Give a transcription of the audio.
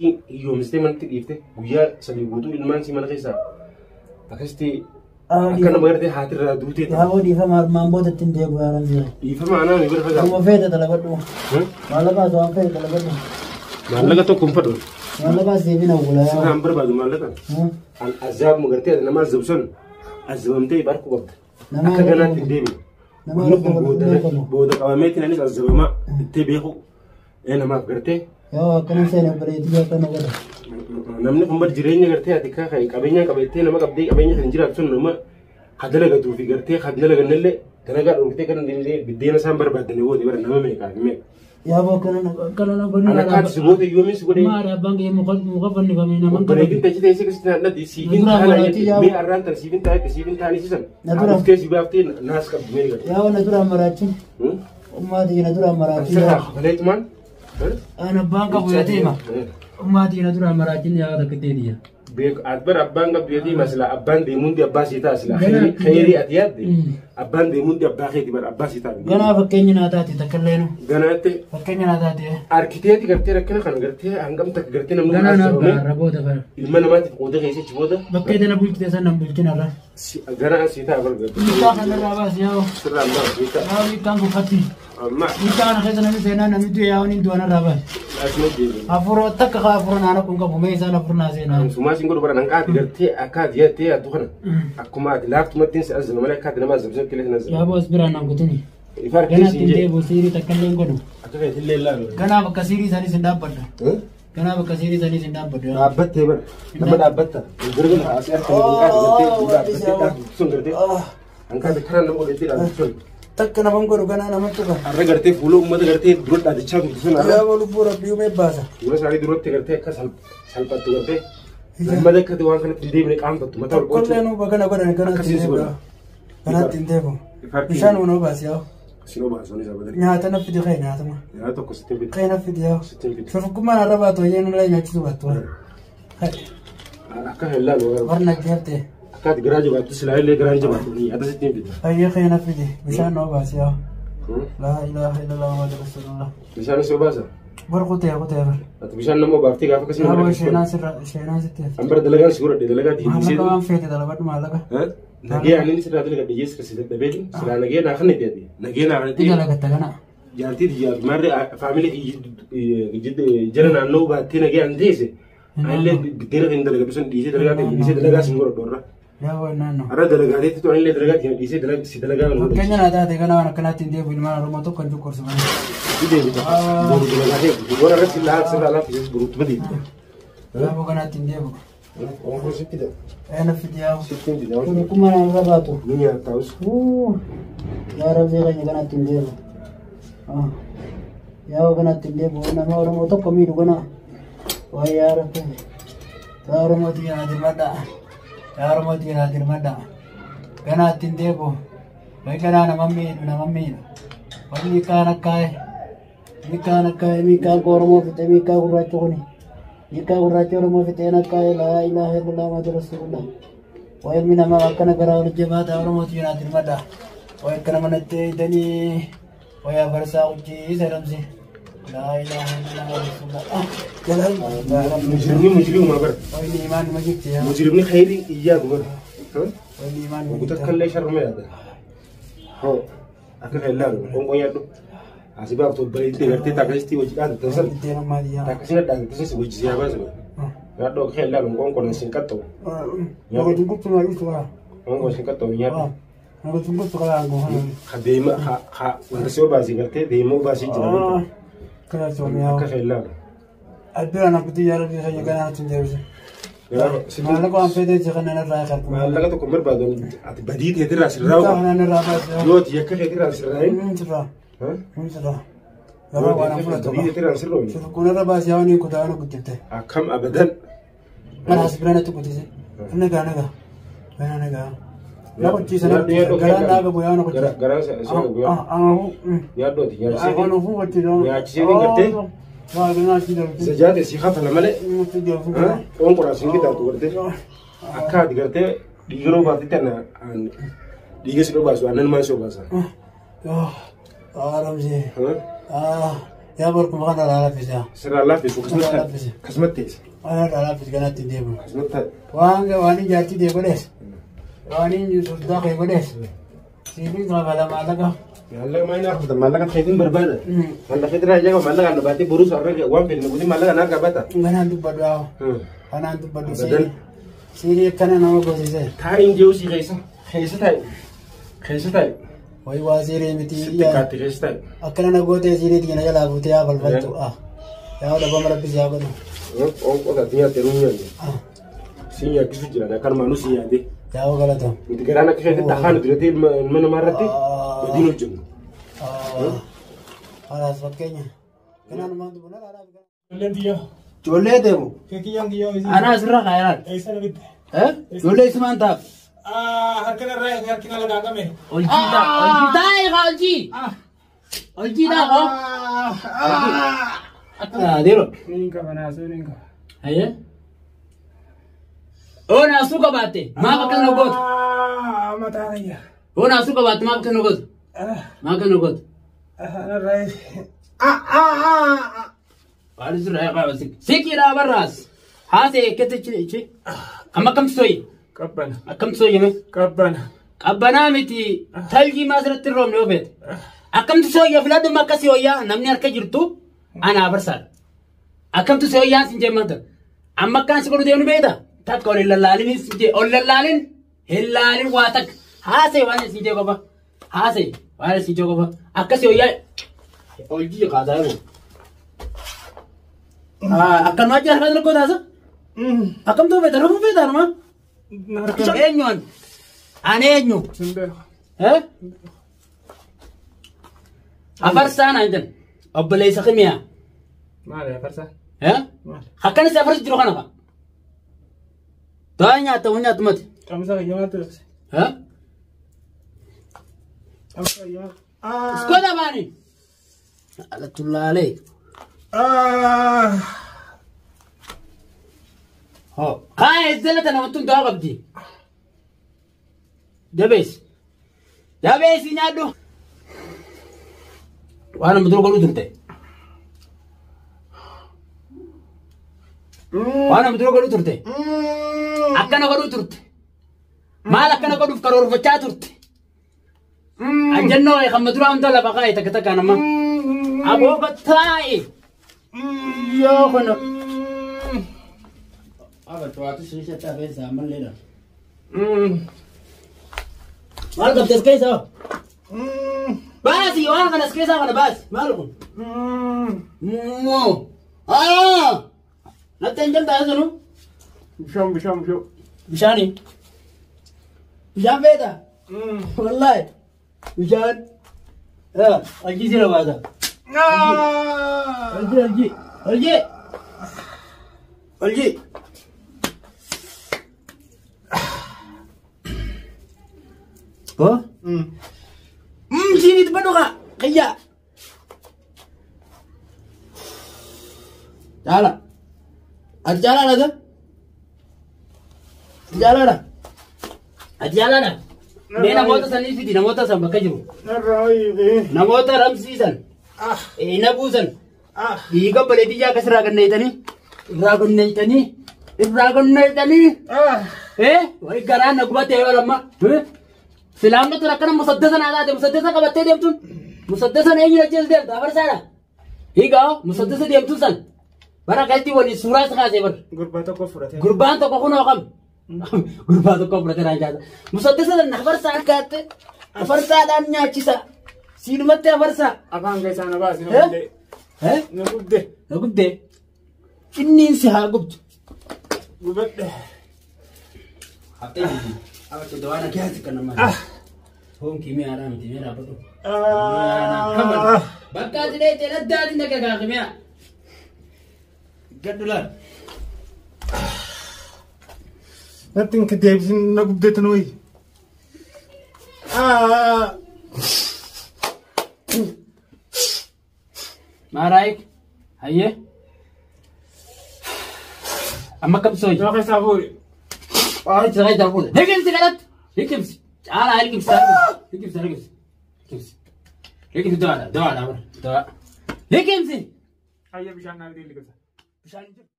Hiyyoomsitee manatti dhiifte guyyaa 3 guutuu ilmaan sii mana keessaa akkasitti akka nama gartee haatirraa duutee ta'a. Yaaboo dhiifama armaan booda ittiin deebi'u yaa Rabbi. Dhiifama anaa mi bira fagaatu. Kuma feete dalagadhu. Maallaqa osoo waan feete dalagadhu. Maallaqa tokko hin fadhu. Maallaqa siif hin hawwula yaa. Sirraa hin barbaadu maallaqa. An azaabuma gartee ati nama azabsan azabamtee barkuu qabda. Nama Akka ganaatti hin deebine. Nama Wanni kun arraba booda beekamu. booda qabameetiin anis azabamaa ittee beeku. Ee namaaf gartee Yoo akkana seene obboleettii akkana godha. Namni kun bar jireenya gartee ati ka qabeenya qabattee nama qabdee qabeenya kan jiraatu sun nama ka dalagatuu fi gartee ka dalagannellee dalagaa dhorkitee kan deemtee biddeena isaan barbaadanii booda bara nama meeqaa fi meeqa. Yaaboo akkana akkana na godhu. Ana akkaati si goote yoomiin si godhee Maadha abbaan kiyya muka muka fannifame naman obboleettiin tachi teessee akkasitti naan dhatti siifin Natura taana maraatti jette yaa'u. mee arraan tan siifin taa'etti siifin taanii sisan Natura. dhuftee si baaftee naas qabdi mee garte. Yaaboo na duraan maraachi. Ummaatii na duraan maraachi. Sirraa kafaleetumaan. An abbaan qabu yatiima. Ummaatii na duraan maraachi yaa takka teetiya. Beeku adbar abbaan qabdu yatii masla abbaan deemuundi abbaa sii ta'a sila Ganaa- kheyrii ati yaadde Mm. abbaan deemuundi abbaa keeti bar abbaa sii ta'a. Ganaa fakkeenya naa taate takka illeenu. Ganaatti Fakkeenya naa taate. arkiteeti gartee rakkina kana gartee hangam takka gartee namni Ganaa naa azabame baara booda bara. ilma namaatiif qooda keessa achi booda Bakkee tana bulchite san nan bulchin irra. Ganaa sii ta'a bar gartee. Hiikkaa kanarraa baasi yaa'u. Sirraa ammaa sii ta'a. Yaa'u hiikkaan kuffatti. Amma Hiikkaa kana keessa namni seenaa namni du'e yaa'uun hin du'an irraa baasi. asuma deebiin. Hafuura takka kaa hafuura naana kun qabu mee isaan hafuura naa seenaa. Sumaa siin godhu bara nan qaati gartee akka ati yaadde yaaddu kana akkuma ati laaftumattiin si azaba malee akka ati nama azabsatti illee sin azaba. Yaaboo as biraan naan kutini. Ifa harkitee Ganaa siin ittiin jee deebi'u siirii takka illee hin godhu. akka keetillee ilaalu. Ganaa bakka siirii isaanii sin dhaabbadha. Ganaa bakka siirii isaanii sin dhaabbadha. Dhaabbattee bara nama dhaabbatta. Gargara asii harka hanqaati gartee dhaabbattee dhaabbattu sun gartee hanqaati karaa nama godhattee dhaabbattu sun. Takka naman godhu ganaa nama tuqa. Har'a gartee fuula uummata gartee dura dhaabbachaa turte sun har'a Yaaboo lubbuu rabbii uumee baasa. fuula isaanii duratti gartee akka salphattu gartee lammata akka waan kanatti hin deemne qaanfattu mataa ol Tokkollee nuu bakka na godhan ganaa Akkasiin ittiin si deebi'u. godha. Ganaa ittiin deebi'u. Ifa Bishaan uunoo baasi yaa'u. Sin obaasuun isa badani. Nyaata na fidi kee nyaatuma. Nyaata tokko sitti hin fidi. Kee na fidi yaa'u. Sitti hin fidi. Shufukkummaan arra baatu wayyee nullee nyaachisu baattu. Akka hin laalu Warra jeeftee. akka ati garaa jabaattu silaa illee garaan jabaattu nyaata sitti hin fidi. Fayyee kee na fidi bishaan noo baasi yaa'u. Laa ilaaha illallah Muhammadu Rasulullah. Bishaan si obaasa. Bar kutee kutee bar. Ati bishaan nama obaaftee gaafa akkasii nama Yaaboo rakkisu. sheenaa sirra sheenaa sitti hafe. An bara dalagaan si godhadhe dalagaa Maallaqa diimisee. waan feete dalabadhu maallaqa. Nagee ani sirraa dalagadhe jees kasi dadhabeeti silaa nagee naa kan itti nagee naa kan Ni itti dalagatta kana. jaartii xiyyaa fi maarree faamilii jala naannoo baattee nagee an teesse anillee biddeena kan dalagadhu sun dhiisee dalagaa ta'e dhiisee dalagaa sin godhadhu irra. Yaaboo naannoo. Har'a dalagaateetti tu anillee dalagaa ta'e dhiisee si dalagaa kan godhu. Fakkeenya naa taate kana waan akkanaatti hin deebi'u ilmaan Oromoo tokko hin cunqursu malee. Ni deebita. Boru dalagaa ta'e boru irratti lahaa sirraa laaffises boruutti badeetta. Yaaboo kanaatti hin deebi'u. Onkoo sitti dha. Ee na fidi yaa'u. Sitti hin fida. Shufukkummaan arra baatu. Ni nyaattaus. Yaa Rabbii keenya kanatti hin deebi'u. Yaa'u kanatti hin deebi'u nama Oromoo tokko miidhu kana. Wayi yaa Rabbi. Yaa Oromoo xiyyaa dirmadha. Yaa Oromoo xiyyaa dirmadha. Kanaatti hin deebi'u. Wayi kanaa nama miidhu nama miidhu. Wayi miikaan akkaa'e. Miikaan akkaa'e miikaan koo Oromoo fixe miikaa gurraacha kuni. Miikaa gurraacha Oromoo fixeen akkaa'e laa ilaaha illallah Muhammadu Rasulullah. Wayi ilmi namaa akkana garaa wal jabaata Oromoo xiyyaa dirmadha. Wayi akkana manatti eegdanii. Wayi afarsaa hojii jedhamsi. Laa ilaaha illallah Rasulullah. Jalaan. Mujrimni mujrimuma bara. Wayi imaan nama jirti yaa. Mujrimni khayrii iyyaa bara. Wayi imaan nama Ogu jirti. takka illee sharma yaada. Hoo akka kan ilaalu qoonqoo nyaadhu. Asii baaftu obboleettii gartee taakasitti hojii dhaabatan san Biddeen ammaa yaa. taakasina dhaabatan san hojii siyaa baasu. Nyaadhu akka kan ilaalu qoonqoo sin qaxxabu. Nama dungutti maa jirtu waa. Qoonqoo sin qaxxabu nyaadhu. Nama dungutti kalaa angoo. Ka deema ka wanta si obaasii gartee deema obaasii jira. Kana soomiyaa. Akka kan ilaalu. Addunyaa na kutii yaa rabbii keenya kanaa hin deebise. Maallaqa waan feetee si kanneen irraa eegaltu. Maallaqa tokko hin barbaadu ati badii teetirraa sirraa Kanneen irraa baasee. yoo ati yakka keetirraa sirraa Hin sirraa. Hin sirraa. Garuu waan an fudhatu badii qaba. teetirraa sirraa Shufukkuun irra baasee waan hin kutaa waan guddifte. akkam abadan. Mana as bira natti guddise. Nagaa nagaa. Nagaa nagaa. Na qochiisa na qochiisa. Garaan naa qabu yaa na qochiisa. Garaan isa qabu yaa. Yaaddooti Anuufuu qochiisa. Nyaachisee gartee Waa nyaachisee gartee. sajaate si kafala malee qoonqoraa sin qixaatu gartee akka ati gartee dhiiga roobaafitti ana dhiiga si dhobaasu aannan maan si obaasa. Aaramsee. Yaa barkuma kana irraa laffisa. Sirraa laaffisu Sirraa laaffise. Akkasumatti teessa. Waan irraa laaffise kanatti hin deebi'u. Akkasumatti taa'e. Waan waan ijaartii ta'e godhees. Waan inni sultaa kee godhees. Siifin kafala maallaqa. Maallaqa maal naa kafalta? Maallaqa keetiin barbaada. Maallaqa keetiin raajaa qaba. Maallaqa na baatee boruu sarara waan fedhe guutuu maallaqa naa qabata. Kanaan dubbadhu haa. Kanaan dubbadhu Abadan. siiri. Siiri akkana nama goosise. Taa'iin jiru si keessa. Keessa taa'i. Keessa taa'i. Wayi waa siiree miti. Sitti kaatti keessa taa'i. Akkana na gootee siiree tiina jalaa fuutee haa falfaltu. Yaa dhabama rabbi si haa godhu. Qoonqoo taatee nyaattee nuun nyaanne. Si nyaachisu jiran akkanumaa nu si nyaatee. Yaa galata. Nuti garaan akka keetti tahaan diratee ilma namaa irratti hojiin hojjennu. Kalaas fakkeenya. Kanaan maan dubbu na laala. Ijoolleen tiyyoo. Ijoollee deemu. Kiyyaan kiyyoo isii. Ana asirra kaayiraan. Eessa na bitte? Ijoollee isumaan taaf. Harkina irraa harkina lagaa qame. Olchii taa. Olchii taa eegaa olchii. Olchii taa koo. Adeero. Niin qaba naasuu niin qaba. Hayyee. Oo naasuu qabaatte maaf akkana na gootu? Mataa kiyya. Oo naasuu qabaatte maaf akkana na gootu? Maaf akkana na gootu? Narraa. Waan sirraa eegaa siqiidhaa barraas. Haasee eeggate ichi. Amma akkamtu soyi? Qabbana. Akkamtu sooyyame? Qabbana. Qabbanaa miti talgii maa asirratti hin roobne yoo feete. Akkamtu sooyya filadhuma akkasii hooyyaa namni harka jirtu anaa barsaadha. Akkamtu sooyyaan sin jemmanta. Amma akkaan si godhu deemnu beekta? Takka ol hin lallaalin sin jee ol lallaalin hin laalin waa takka. Haasee waan sin jee qofa. Haasee waan sin jee qofa. Akkasii hooyyaa ol jii kaasaa jiru. Akkanumaa jira harka rakkoo taasa? Akkamtu feeta rafuu feeta anuma? Eenyuun? Ani eenyu? Sin beeku. Afarsaan aan jedhan obboleessa kimiyaa. Maali afarsaan? Maali? Akkana si afarsi jiru kana fa'a. Taa nyaatta wani nyaatumati. Qamisa kiyya maaltu dabse? Qamisa kiyya maaltu? Iskoota baani. Alatullaalee. Kaa eezzala namatti hundaa qabdi. Jabeessi. Jabeessi nyaadhu. Waan amma dura godhuu turte. Waan amma dura godhuu turte. Akkana godhuu turte. Maal akkana godhuuf karoorfachaa turte. Ajjannoo kan duraa hunda lafa kaa'e takka takkaan amma. Aboo taa'e. Yoo kana. Aba tuwaatu shiisha taafee isaa ammalleedha. Maal qabdi as keessaa? Baasi waan kana as keessaa kana baasi. Maal kun? Moo. Natti hin jaltaa sunu. Bishaan bishaan bishaan. Bishaani. Bishaan feeta? Wallaahi. Bishaan. Aljii sira baasa. Aljii aljii. Aljii. Aljii. Ko? Sini tu kak. Kaya. Jalan. Ada jalan ada? Ada jalan ada? Ada jalan ada? Mee namoota sanii fidi namoota san bakka jiru. Namoota ramsiisan. Ina buusan. Dhiiga bareediyyaa akkas irraa ganneeytanii. Irraa ganneeytanii. Irraa ganneeytanii. Wayi garaan na gubatee yoo lamma. Silaamni tun akkana musaddasa naa taate musaddasa qabattee deemtuun. Musaddasa eenyu ajjees deemta afarsaadha. Hiigaa musaddasa deemtuun san. Bara akkasitti waliin suuraa si kaasee bara. Gurbaa tokko fudhatee. Gurbaan tokko kunoo kam? Gurbaa tokko fudhatee naan nyaata. Musaddasa sana afarsaa akkaatte afarsaadhaan nyaachisa. Siinumatti afarsaa. Afaan keessaa na baasi na gubdee. Na gubdee. Na gubdee. Finniin si haa gubdu. Gubadhe. Haftee jirti. Abacha dawaana kiyaasi kan namaa. Foon kimiyaadhaa miti mee dhaabbatu. Bakka ati dheeyte laddaatiin dhaqa kaa kimiyaa. Gadhu laal. Natti hin deebisin na gubdeetu nuyi. Maaraayik. Hayyee. Amma kam sooyi? Yoo keessaa fuudhi. Ay, sagai darbuudha. Liqimsi kadhatti. Liqimsi. Caalaa liqimsi. Liqimsi liqimsi. Liqimsi. Liqimsi dawaadha dawaadha bara dawaa. Liqimsi. Hayya bishaan naaf deelli qabsa. Bishaan hin jiru.